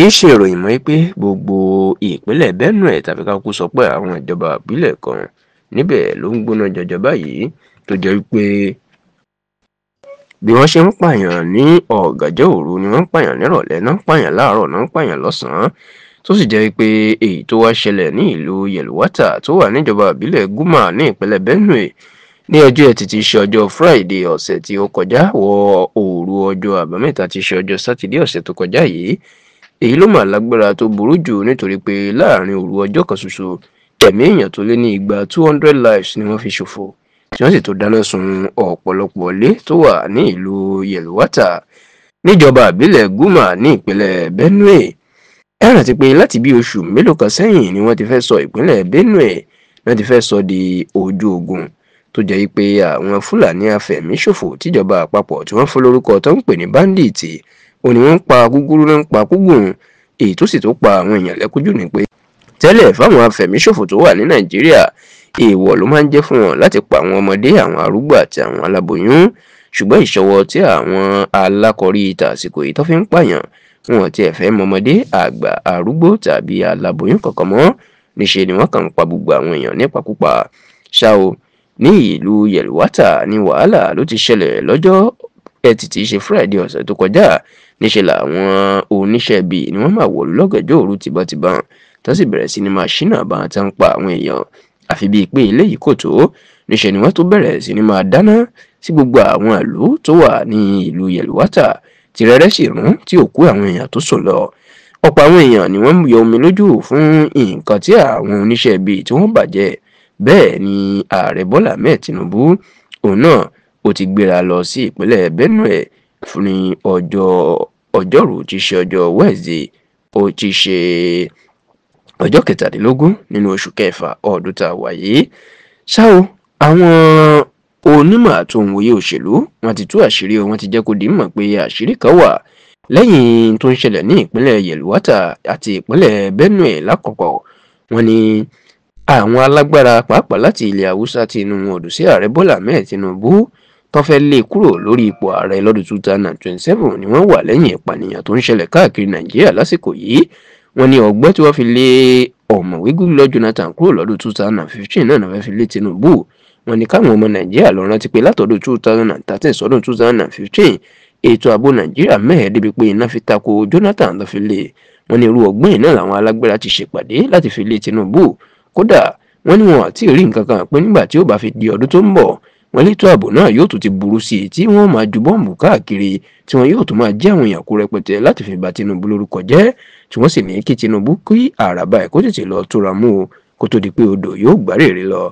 Kì í ṣe ìròyìn mọ́ pé gbogbo ìpínlẹ̀ Benue tàbí ká kúkú sọ pé àwọn ìjọba ìbílẹ̀ kan níbẹ̀ ló ń gbóná jọjọ báyìí, tó jẹ́ wípé bí wọ́n ṣe ń pààyàn ní ọ̀gànjọ́ òru ni wọ́n ń pààyàn nírọ̀lẹ́, náà ń pààyàn láàárọ̀, náà ń pààyàn lọ́sàn-án, tó sì jẹ́ pé èyí tó wá ṣẹlẹ̀ ní ìlú Yelwata tó wà níjọba ìbílẹ̀ Guma ní ìpínlẹ̀ Benue ní ọjọ́ Ẹtì tí í ṣe ọjọ́ Friday ọ̀sẹ̀ tí ó kọjá wọ òru ọjọ́ Àbámẹ́ta tí í ṣe ọjọ́ Sátidé ọ̀sẹ̀ tó kọjá yìí. Èyí ló mà lágbára tó burú jù, nítorí pé láàrin òru ọjọ́ kan ṣoṣo, ẹ̀mí èèyàn tó lé ní igba 200 lives ni wọ́n fi ṣòfò, tí wọ́n sì tó dáná sun ọ̀pọ̀lọpọ̀ ilé tó wà ní ìlú Yelwata níjọba ìbílẹ̀ Guma ní ìpínlẹ̀ Benue. Ẹ rántí pé láti bí oṣù mélòó kan sẹ́yìn ni wọ́n ti fẹ́ sọ ìpínlẹ̀ Benue, wọ́n ti fẹ́ sọ di ojú ogun, tó jẹ́ pé àwọn Fúlàní afẹ̀míṣòfò tíjọba àpapọ̀ tí wọ́n fún lórúkọ tó ń pè ní báńdíìtì, ó ní wọ́n ń pa gúgúrú náà ń pa kúgùn. Èyí tó sì tó pa àwọn èèyàn lẹ́kúnjù ni pé tẹ́lẹ̀ fáwọn afẹ̀míṣòfò tó wà ní Nàìjíríà, èèwọ̀ ló máa ń jẹ́ fún wọn láti pa àwọn ọmọdé, àwọn arúgbó àti àwọn aláboyún. Ṣùgbọ́n ìṣọwọ́ tí àwọn alákọ̀rí tàsìkò yìí tó fi ń pààyàn, wọn ò tiẹ̀ fẹ́ mọmọdé, àgbà, arúgbó tàbí aláboyún kankan mọ́. Níṣe ni wọ́n kàn ń pa gbogbo àwọn èèyàn nípakúpa. Ṣá o, ní ìlú Yelwata ní wàhálà ló ti ṣẹlẹ̀ lọ́jọ́ Ẹtì tí í ṣe Friday ọ̀sẹ̀ tó kọjá. Níṣe làwọn oníṣẹ́ ibi ni wọ́n máa wọ̀lú lọ́gànjọ́ òru tìbọntìbọn, tó sì bẹ̀rẹ̀ sí ni máa ṣínà bá tán pa àwọn èèyàn. Àfi bíi pé eléyìí kò tó, níṣe ni wọ́n tó bẹ̀rẹ̀ sí ni máa dáná sí gbogbo àwọn ìlú tó wà ní ìlú Yelwata, tí rẹ́rẹ́ sì rún tí òkú àwọn èèyàn tó sùn lọ. Ọ̀pọ̀ àwọn èèyàn ni wọ́n ń yọ omi lójú fún nǹkan tí àwọn oníṣẹ́ ibi tí wọ́n bàjẹ́. Bẹ́ẹ̀ ni Ààrẹ Bọ́lá Ahmed Tinubu òun náà ó ti gbéra lọ sí ìpínlẹ̀ Benue fún ní ọjọ́ Ọjọ́rú tí í ṣe ọjọ́ Wednesday, ó ti ṣe ọjọ́ 23 nínú oṣù kẹfà ọdún tá a wà yìí. Ṣá o, àwọn onímọ̀ àtòǹwòye òṣèlú wọ́n ti tú àṣírí, wọn ti jẹ́ kó di mọ̀ pé àṣírí kan wà lẹ́yìn tó ń ṣẹlẹ̀ ní ìpínlẹ̀ Yelwata àti ìpínlẹ̀ Benue lákọ̀ọ́kọ́. Wọ́n ní àwọn alágbára pàápàá láti ilẹ̀ Haúsá tí inú wọn ò dùn sí Ààrẹ Bọ́lá Ahmed Tinubu tó fẹ́ lé kúrò lórí ipò ààrẹ lọ́dún 2027 ni wọ́n wà lẹ́yìn ìpànìyàn tó ń ṣẹlẹ̀ káàkiri Nàìjíríà lásìkò yìí. Wọ́n ní ọgbẹ́ tí wọ́n fi lé Ọ̀mọ̀wé Goodluck Jonathan kúrò lọ́dún 2015 náà fẹ́ fi lé Tinubu. Wọ́n ní káwọn ọmọ Nàìjíríà lọ rántí pé látọdún 2013 sọdún 2015, ètò ààbò Nàìjíríà mẹ́hẹ̀ẹ́ débi pé iná fi tako Jonathan tó fi lé. Wọ́n ní irú ọgbọ́n náà làwọn alágbára ti ṣèpàdé láti fi lé Tinubu. Kódà wọ́n ní wọn àti rí nǹkan kan pé nígbà tí ó bá fi di ọdún tó ń bọ̀, wọ́n létò ààbò náà yóò tún ti burú sí i, tí wọ́n máa ju bọ́ǹbù káàkiri, tí wọ́n yóò tún máa jí àwọn èèyàn kó rẹpẹtẹ láti fi bà Tinubu lórúkọ jẹ́, tí wọ́n sì ní kí Tinubu kí àràbà ẹ̀ kó tètè lọ túra mú o, kó tó di pé odò yóò gbárèrè lọ.